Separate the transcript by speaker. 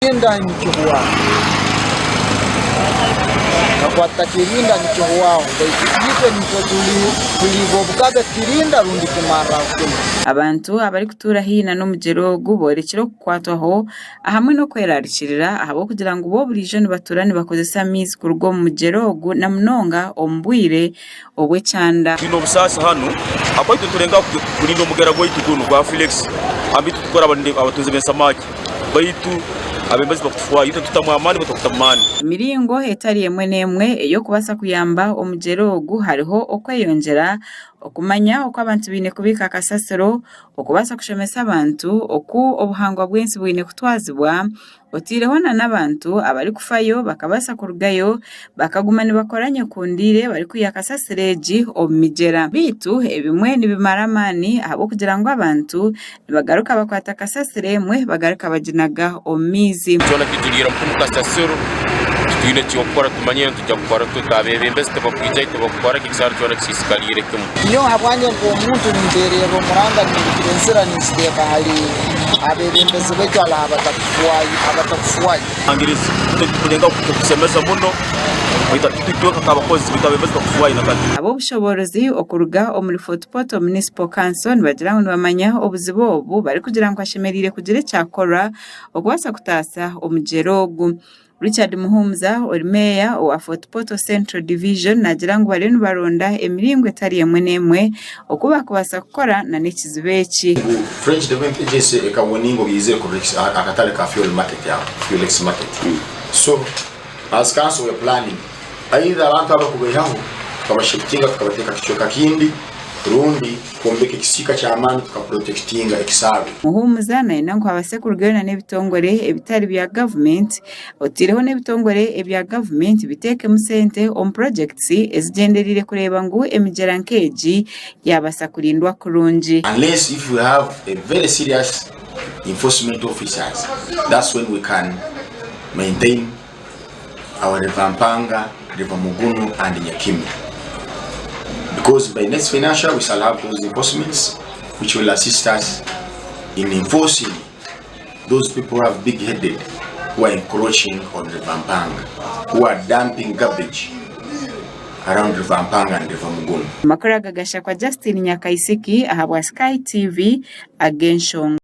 Speaker 1: Kirinda nikihwaho. Kakuba tutakirinda nikihwaho baitu itwe nitwe tuli b'obugabe kukirinda rundi kukimarraho kimu.
Speaker 2: Abantu abarikutuura haihi nana omugyera ogu boorekire okukwatwaho ahamwe n'okwerarikirira ahabw'okugira ngu bo buriijo nibatuura nibakozesa amaizi kuruga omu mugyera ogu na munonga omu bwire obw'ekyanda.
Speaker 3: Twine obusaasi hanu ahabw'okuba itwe niturengaho kurinda omugera gwaitu gunu gwa Felix beitu tukora abatunzi b'ensamaaki. Baitu abebembezi bakutufwayo, itwe nitutamu amaani, bo tibakutamu maani.
Speaker 2: Emiringo etari emwe n'emwe ey'okubaasa kuyamba omugyera ogu hariho okweyongyera okumanya oku abantu baine kubiika kasasiro, okubaasa kushomesa abantu oku obuhangwa bw'ensi bwine kutwazibwa, otaireho na n'abantu abarikufayo bakabaasa kurugayo bakaguma nibakora nyekundiire barikwiha kasasiro egi omu migyera. Beitu ebimwe nibimara amaani ahabw'okugira ngu abantu Nibagaruka bakwata kasasiro emwe bagaruka baginaga omu maizi.
Speaker 3: Kyona kijuriire mukumu kasasiro titwine ky'okukora tumanyire nituja kukora tuta abebembezi tibakwija tibakukora ki ekisaaro kyona kisiisikariire kimu.
Speaker 1: Nyowe habwangye nk'omuntu ninteererra omuranga nindukira ensira ninziteeka hali abebembezi baitu abo abatakufwayo.
Speaker 3: Nitulengaho kukusemeza muno baitu itwe nk'abakozi baitu abebembezi tibakufwayo na kake.
Speaker 2: Ab'obushoboorozi okuruga omuri Fort Portal Municipal Council nibagira ngu nibamanya obuzibu obu barikugira ngu hashemereire kugira ekyakorwa okubaasa kutaasa omugyera ogu. Richard Muhumuza ori meeya owa Fort Portal Central Division naagira ngu bariyo nibaronda emiringo etari emwe n'emwe oku baakubaasa kukora n'ekizibu eki.
Speaker 4: Ngu French Development Agency ekawoninga obu yaizire kurora akatare ka fuel market aho, fuel-ex market. So as council we are planning either abantu aba kubaihaho tukabashiftinga tukabateeka kicweka kindi rundi kwombeka ekisiika ky'amaani tukaprotectinga ekisaabe.
Speaker 2: Muhumuza nayenda ngu habaase kurugayo na n'ebitongore ebitari bya gavumenti otaireho n'ebitongore ebya gavumenti biteekemu sente omu purogyekiti ezigyendereire kureeba ngu emigyera nk'egi yaabaasa kurindwa kurungi.
Speaker 4: Unless if we have a very serious enforcement officers that's when we can maintain our River Mpanga, River Mugunu and Nyakimi because by next financial we shall have those enforcements which will assist us in enforcing those people who have big headed who are encroaching on River Mpanga, who are dumping garbage around River Mpanga and River Mugunu.
Speaker 2: Amakuru aga gashakwa Justine Nyakaisiki ahabwa Sky TV ag'enshonga.